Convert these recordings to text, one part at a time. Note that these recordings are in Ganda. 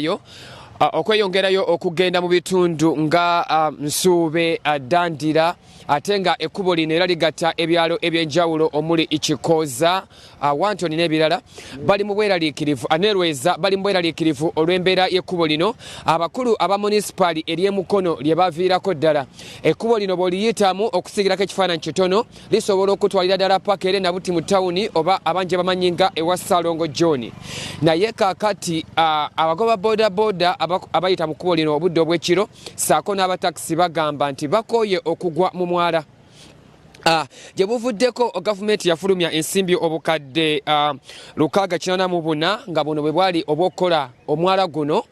Yo okweyongerayo okugenda mu bitundu nga Nsuube, Ddandira, ate nga ekkubo lino era ligatta ebyalo eby'enjawulo omuli Kikooza, Wantoni n'ebirala, bali mu bweraliikirivu anerweza bali mu bweraliikirivu olw'embeera y'ekkubo lino abakulu aba munisipaali ery'e Mukono lye baviirako ddala. Ekkubo lino bw'oliyitamu okusigirako ekifaananyi kitono lisobola okutwalira ddala paka ere Nabuti mu tawuni oba abangi bamanyi nga ewa Ssalongo John. Naye kakati abagoba bodaboda abayita mu kkubo lino obudde obw'ekiro ssaako n'abatakisi bagamba nti bakooye okugwa mu mwala. Gye buvuddeko gavumenti yafulumya ensimbi obukadde 684 nga buno bwe bwali obw'okukola omwala guno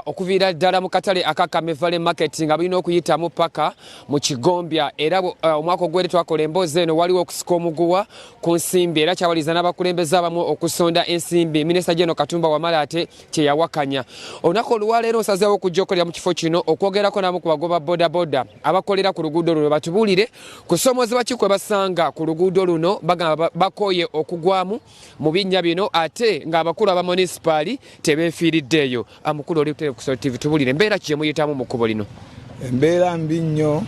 okuviira ddala mu katale aka Kame Valley Market nga bulina okuyitamu paka mu Kigombya. Era omwaka ogwere twakola emboozi eno waliwo okusika omuguwa ku nsimbi era kyawaliriza n'abakulembeze abamu okusonda ensimbi. Minisita General Katumba Wamala ate kyeyawakanya. Olunaku olwaleero nsazeewo okujja okukolera mu kifo kino okwogerako n'abamu ku bagoba bodaboda abakolera ku luguudo luno batubuulire kusomoozebwa ki kwe basanga ku luguudo luno. Bagamba bakooye okugwamu mu binnya bino ate ng'abakulu aba munisipaali tebeefiiriddeeyo. Amukulu oli ku Salt TV, tubuulire embeera ki gye muyitamu mu kkubo lino. Embeera mbi nnyo,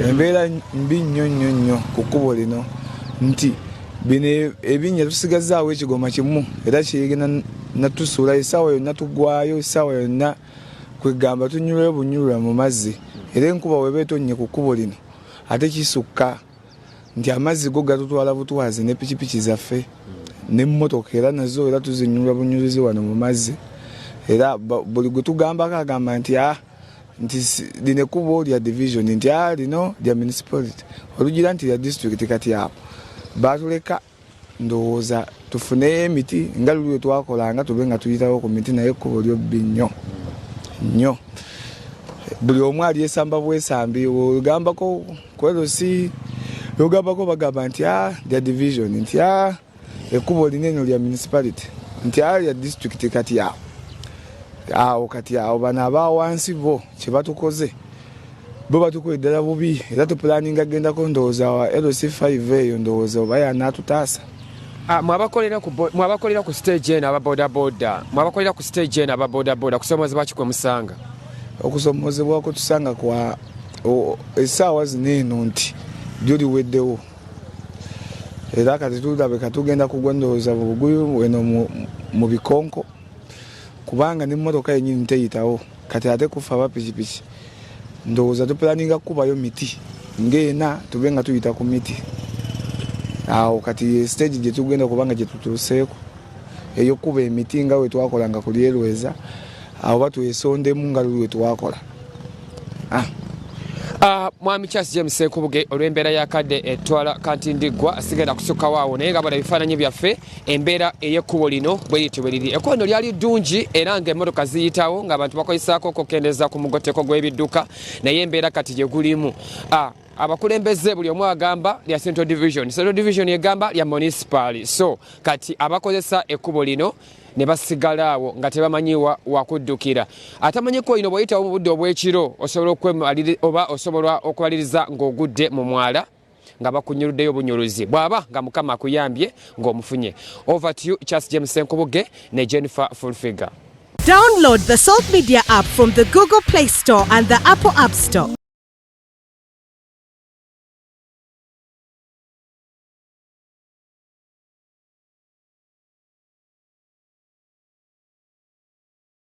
embeera mbi nnyo nnyo nnyo ku kkubo lino nti bino ebinnya tusigazaawo ekigoma kimu era kigenda natusuula essaawa yonna, tugwayo essaawa yonna, kwegamba tunyulwayo bunyulwa mu mazzi. Era enkuba weba etonnye ku kkubo lino ate kisukka nti amazzi go gatutwala butwazi ne pikipiki zaffe n'emmotoka era nazo era tuzinyulwa bunyulizi wano mu mazzi. Era buli gwe tugambako agamba nti nti lino ekkubo lya division, nti lino lya municipality, olugira nti lya district. Kati awo batuleka ndowooza tufuneyo emiti nga luli lwe twakolanga tube nga tuyitawo ku miti, naye ekkubo lyo bbi nnyo nnyo, buli omu alyesamba bwesambi. Ogambako kwerosi ogambako bagamba nti lya division, nti ekkubo linene lya municipality, nti lya district. Kati awo kati awo bano abawansi bo kyebatukoze bo batukola ddala bubi. Era tupulaninga gendako ndowooza wa LC5 eyo, ndowooza oba yanaatutaasa. Mwabakolera ku stage eno aba bodaboda, mwabakolera ku stage eno aba bodaboda, kusomoozebwa ki kwe musanga? Okusomoozebwa kwe tusanga kwa essaawa zino eno nti lyo liweddewo era kati tulabika tugenda kugwa ndowooza buguyu eno mu bikonko kubanga n'emmotoka yennyini teyitawo. Kati ate kufa aba pikipiki ndowooza tupulaninga kukubayo miti ng'ena tube nga tuyita ku miti awo. Kati stage gye tugenda kubanga gye tutuuseeko ey'okukuba emiti nga we twakolanga ku lyerweza awo batwesondemu nga luli we twakola. Mwami Charles James Ssenkubuge, olw'embeera y'akadde etwala kantindiggwa sigenda kusukkawo awo, naye nga bala ebifaananyi byaffe embeera ey'ekkubo lino bwe lityo bwe liri. Ekkubo lino lyali ddungi era ng'emmotoka ziyitawo ng'abantu bakozesaako okukendeeza ku mugotteko gw'ebidduka, naye embeera kati gye gulimu, abakulembeze buli omu agamba lya Central Division, Central Division egamba lya municipal, so kati abakozesa ekkubo lino ne basigala awo nga tebamanyiwa wakuddukira. Atamanyi ko lino bw'oyitawo mu budde obw'ekiro osobola okwemaliri oba osobola okubaliriza ng'ogudde mu mwala nga bakunyuluddeyo obunyuluzi bw'aba nga Mukama akuyambye ng'omufunye. Over to you, Charles James Senkubuge ne Jennifer Fulfiger. Download the Salt Media app from the Google Play Store and the Apple App Store.